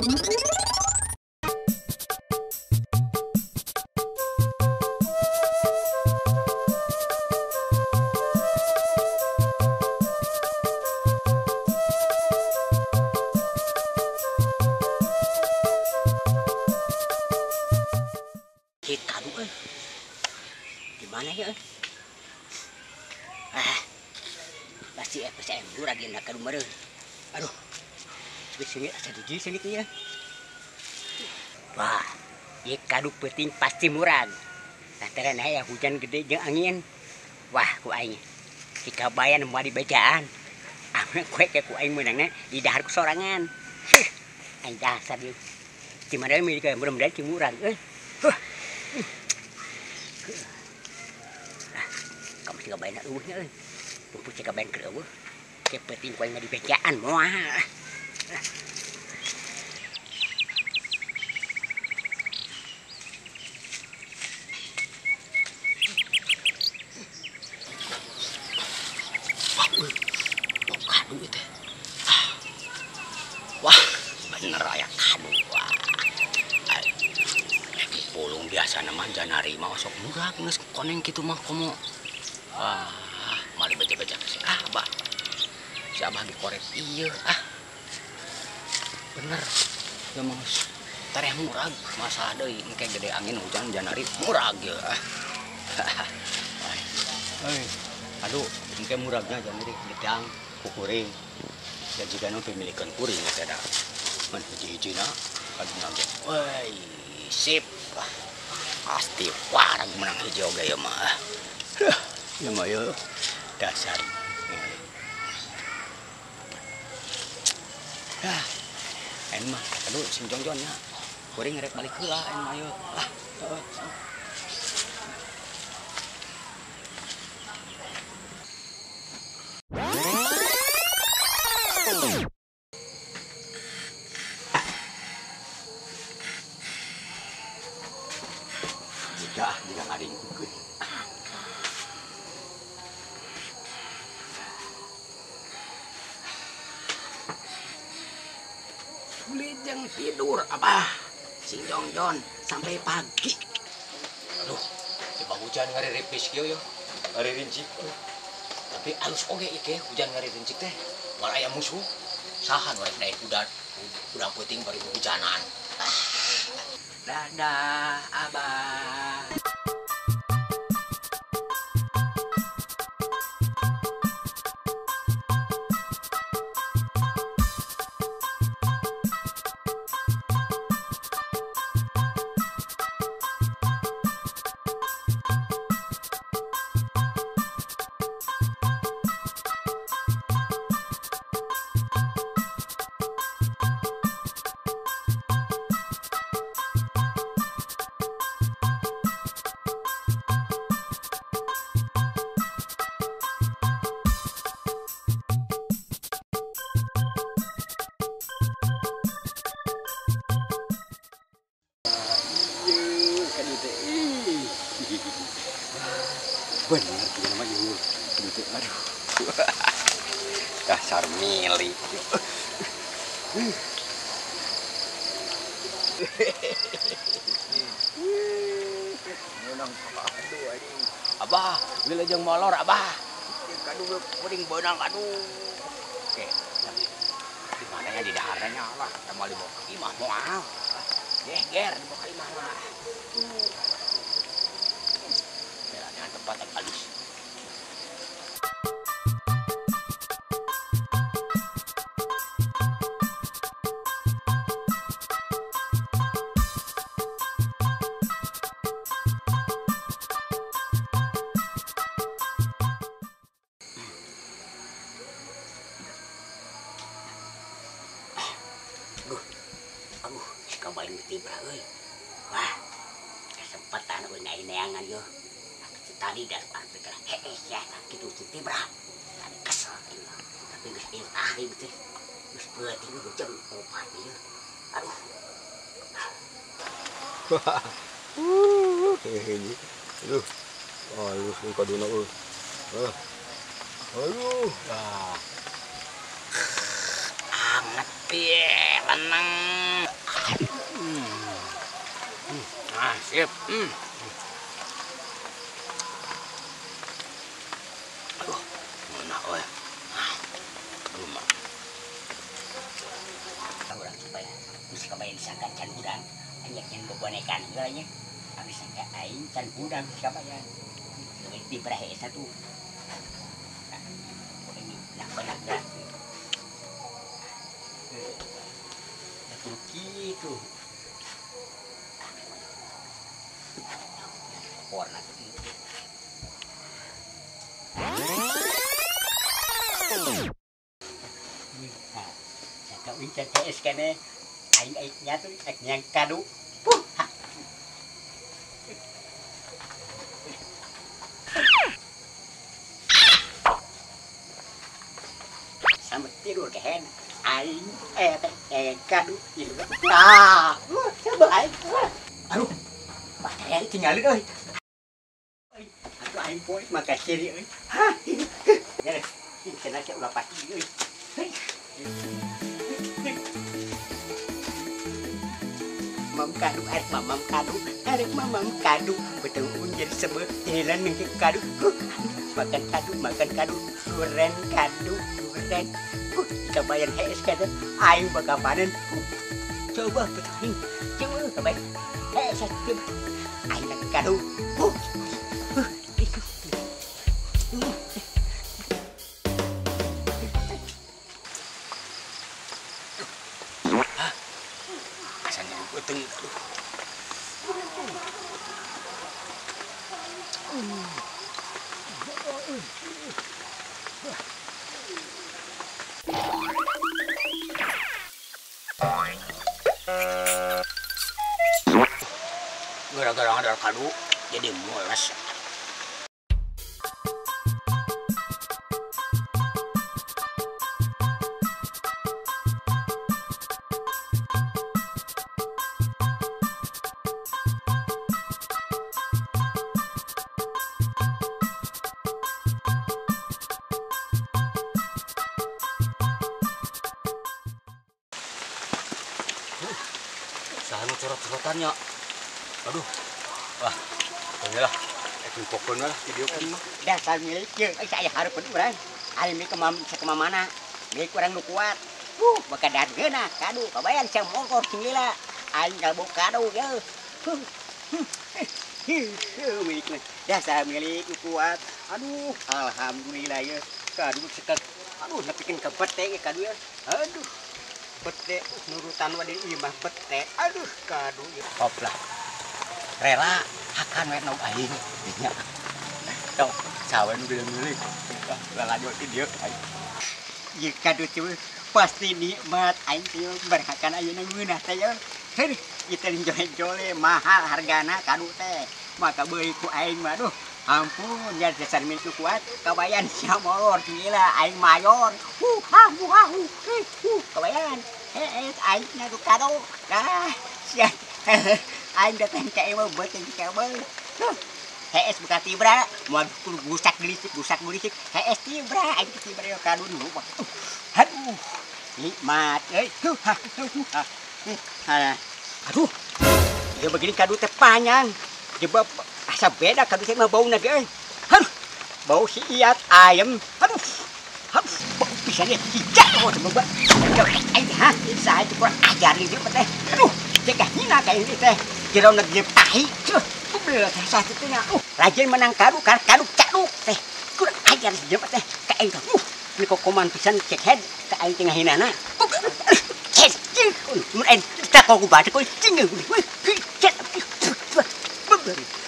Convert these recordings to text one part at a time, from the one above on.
Di mana ya? Ah, pasti embur lagi nak kadu meureun. Aduh, sengit asa di sengit ya. Wah, ieu kadu peuting pasti murag. Lantaran aya hujan gede jeung angin. Wah, ku aing si kabayan moal dibejaan. Amun kue ke ku aing meunangna di dahar ku sorangan. Heuh, aing dasar ieu. Di mana milik mudah-mudahan cing murag euy. Huh. Kamu sih kabayan eueuhnya euy. Pupuk sih kabayan keur eueuh. Ke peuting ku aing mah dibejaan moal. Wah, bau kadu itu. Wah, bener aya kadu. Wah. Pulung biasa mah janari mah osok murah geus koneng kitu mah komo. Wah, mali beja-beja si Abah. Si Abah dikorek ieu ah. Bener. Ya mah tareh murag masalah deui engke gede angin hujan janari murag ya. Hei, aduh, engke muragna janari gedang ku kuring. Ya jigana pemilikan kuring teh da. Mun hiji-hijina kaduna ge. Woi, sip. Pasti warang menang hiji oge ya mah. Ya mah ya dasar. Ah, en mah aduh sing jongjon nya. Kuring rek balik heula en mah yeuh. Ah, heeh. Jika jika ngaringkukeun. Sulit tidur abah sing jongjon sampai pagi. Aduh, tiba hujan ngariripis kieu yo. Ngaririncik. Tapi alus oge ieu hujan ngaririncik teh. Moal aya musuh. Saha nu rek daek udah peuting bari hujanan. Dadah abah. Bener punya nama ieu gitu. Aduh. Dasar milik. Menang aduh anjing. Abah, wilujeng molor abah. Aduh kuring beunang aduh. Oke, di mananya di daharnya lah, moal dibawa ka imah moal. Geger dibawa ka imah mah. Tempat yang halus. Aduh, aduh, kabayan tibra euy. Wah, kesempatan euy neangan yo. Tadi dah pikir heeh ya kitu tibra. Tadi kesel ieu. Tapi geus ieu ahli teh. Geus peuting jam 4 ieu. Aduh. Aduh. Aduh, kaduna euy. Aduh. Ah. Anget piye leneng. Sip. Aduh, enak euy. Rumah. Urang supaya geus kabayan sangka can hudang, anya can bobonekan heula nya. Abis sangka aing can hudang geus kabayan. Leuwih tibra hese tuh. Nah, benar gerak. Gitu. Warna gitu. Nah, saka wincan CS kene aing aing nyatu aing nyang kadu. Puh. Sama tidur kehen. Aing teh kadu ieu. Ah, coba aing. Aduh. Baterai tinggalin euy. Atuh aing poe maka siri euy. Hah. Ya, cenah ulah pasti euy. Mam kadu arek mamam kadu, arek mamam kadu, betul unjer sebut jalan nengke kadu. Makan kadu, duren kadu, duren. Kabayan hees kata, aing bakal panen. Coba betul, coba kabayan hees coba. Aing nak kadu. Hah? Asalnya beteng aduh. Gara-gara ada kadu jadi mules. Sahanu corot-corotannya. Aduh. Wah, inilah. Itu pokoknya lah video mah. Dasar milik ye, saya hareupeun urang. Ari milik kemana? Milik urang nu kuat. Bakal dargeuna kadu kabayan sia mongkor sing lila. Aing kalbu kadu ye. Milik mah. Dasar milik nu kuat. Aduh, alhamdulillah ye. Kadu sekak. Aduh, nepikeun ka bete kadu ye. Aduh. Bete nurutan wa di imah bete. Aduh, kadu ye. Top lah. Rela hakan we nog aing. Nya. Tok, sawe nu bilang milik. Lalajo ti dieu aing. Ieu kadu teh pasti nikmat aing teh berhakan ayeuna ngeunah teh ye. Heuh, ieu teh jole-jole mahal hargana kadu teh. Maka beuli ku aing mah aduh. Ampun, nya dasar milik kuat, kabayan sia molor gila aing mayor. Hu ha hu ha hu. Hu kabayan. Heeh, aing nya kado. Dah, sia. Aing datang ka imah beuteung ka imah. Hees buka tibra, moal gusak gelisik, hees tibra, aing tibra yo kadu nu. Aduh, nikmat euy. Aduh. Ya begini kadu teh panjang. Jebab asa beda kadu teh mah bauna ge euy. Aduh, bau si iat ayam. Aduh. Aduh, bau pisan ye cicak oh teh. Aing ha, saha kurang ajar ieu teh. Aduh. Cek hina ka ini teh jerona ge tahi cuh beul teh satu nya rajin menang kadu kadu caduk teh kurang ajar si jelema teh ka aing teh ini kokoman pisan cek head ka aing teh ngahinana cek mun aing teh ku baca ku cing cek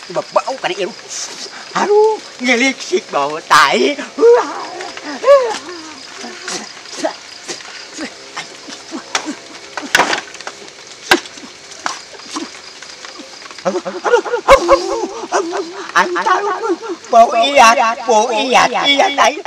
bau kana ieu aduh ngelik sik bau tai. Bau iya, iya, tai.